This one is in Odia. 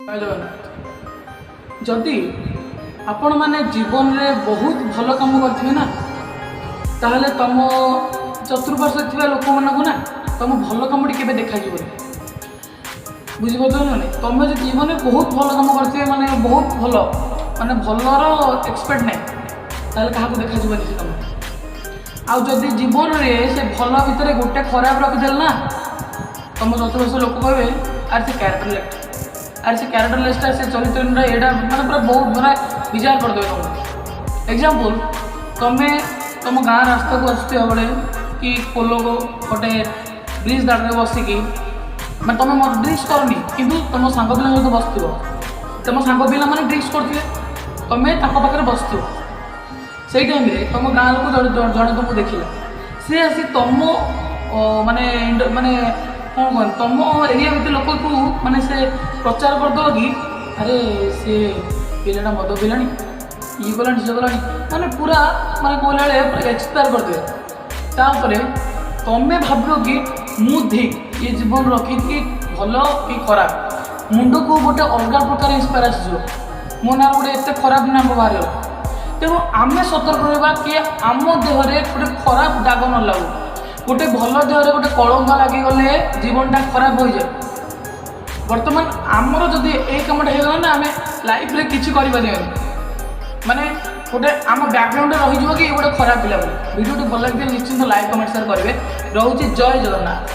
ଜୟ ଜଗନ୍ନାଥ। ଯଦି ଆପଣମାନେ ଜୀବନରେ ବହୁତ ଭଲ କାମ କରିଥିବେ ନା, ତାହେଲେ ତମ ଚତୁଃପାର୍ଶ୍ୱରେ ଥିବା ଲୋକମାନଙ୍କୁ ନା ତମ ଭଲ କାମଟି କେବେ ଦେଖାଯିବନି। ବୁଝିପାରୁଛ ନା ନାଇଁ? ତମେ ଯଦି ଜୀବନରେ ବହୁତ ଭଲ କାମ କରିଥିବେ, ମାନେ ବହୁତ ଭଲ, ମାନେ ଭଲର ଏକ୍ସପେକ୍ଟ ନାହିଁ, ତାହେଲେ କାହାକୁ ଦେଖାଯିବନି ସେ କାମ। ଆଉ ଯଦି ଜୀବନରେ ସେ ଭଲ ଭିତରେ ଗୋଟେ ଖରାପ ରଖିଦେଲେ ନା, ତମ ଚତୁଃପାର୍ଶ୍ୱ ଲୋକ କହିବେ, "ଆରେ ସେ କ୍ୟାରେକ୍ଟରଲେସ୍, ଆରେ ସେ କ୍ୟାରେକ୍ଟରଲେସ୍ଟା, ସେ ଚରିତ୍ରହୀନଟା।" ଏଇଟା ମାନେ ପୁରା ବହୁତ ମାନେ ବିଜାର କରିଦେବେ ତମକୁ। ଏକ୍ଜାମ୍ପଲ୍, ତମେ ତମ ଗାଁ ରାସ୍ତାକୁ ଆସୁଥିବା ବେଳେ କି ପୋଲ ଗୋଟେ ବ୍ରିଜ୍ ଦାଣ୍ଡରେ ବସିକି, ମାନେ ତମେ ଡ୍ରିଙ୍କସ୍ କରନି, କିନ୍ତୁ ତମ ସାଙ୍ଗ ପିଲାଙ୍କ ସହିତ ବସିଥିବ। ତମ ସାଙ୍ଗ ପିଲାମାନେ ଡ୍ରିଙ୍କସ୍ କରୁଥିବେ, ତମେ ତାଙ୍କ ପାଖରେ ବସିଥିବ। ସେଇ ଟାଇମ୍ରେ ତମ ଗାଁ ଲୋକ ଜଣେ ଜଣେ ତମକୁ ଦେଖିଲା। ସିଏ ଆସି ତମ ମାନେ ମାନେ କ'ଣ କହନ୍ତି, ତମ ଏରିଆ ଭିତରେ ଲୋକକୁ ମାନେ ସେ ପ୍ରଚାର କରିଦେବ କି, "ଆରେ ସେ ପିଲାଟା ମଦ ପିଇଲାଣି, ଇଏ କଲାଣି, ସିଏ କଲାଣି।" ମାନେ ପୁରା ମାନେ କହିଲା ବେଳେ ପୁରା ଏକ୍ସପାୟାର କରିଦେବେ। ତାପରେ ତମେ ଭାବିବ କି ମୁଁ ଠିକ୍, ଇଏ ଜୀବନ ରଖିକି ଭଲ କି ଖରାପ। ମୁଣ୍ଡକୁ ଗୋଟେ ଅଲଗା ପ୍ରକାର ଇନ୍ସପାୟାର ଆସିଯିବ, ମୋ ନାଁରେ ଗୋଟେ ଏତେ ଖରାପ ନାମ ବାହାରିଗଲା। ତେଣୁ ଆମେ ସତର୍କ ରହିବା କି ଆମ ଦେହରେ ଗୋଟେ ଖରାପ ଦାଗ ନ ଲାଗୁ। ଗୋଟେ ଭଲ ଦେହରେ ଗୋଟେ କଳଙ୍କ ଲାଗିଗଲେ ଜୀବନଟା ଖରାପ ହୋଇଯାଏ। ବର୍ତ୍ତମାନ ଆମର ଯଦି ଏଇ କାମଟା ହେଇଗଲା ନା, ଆମେ ଲାଇଫରେ କିଛି କରିପାରିବାନି। ମାନେ ଗୋଟେ ଆମ ବ୍ୟାକଗ୍ରାଉଣ୍ଡରେ ରହିଯିବ କି ଇଏ ଗୋଟେ ଖରାପ ପିଲା ବୋଲି। ଭିଡ଼ିଓଟି ଭଲ ଲାଗିଥିଲେ ନିଶ୍ଚିନ୍ତ ଲାଇକ୍, କମେଣ୍ଟ, ସେୟାର କରିବେ। ରହୁଛି, ଜୟ ଜଗନ୍ନାଥ।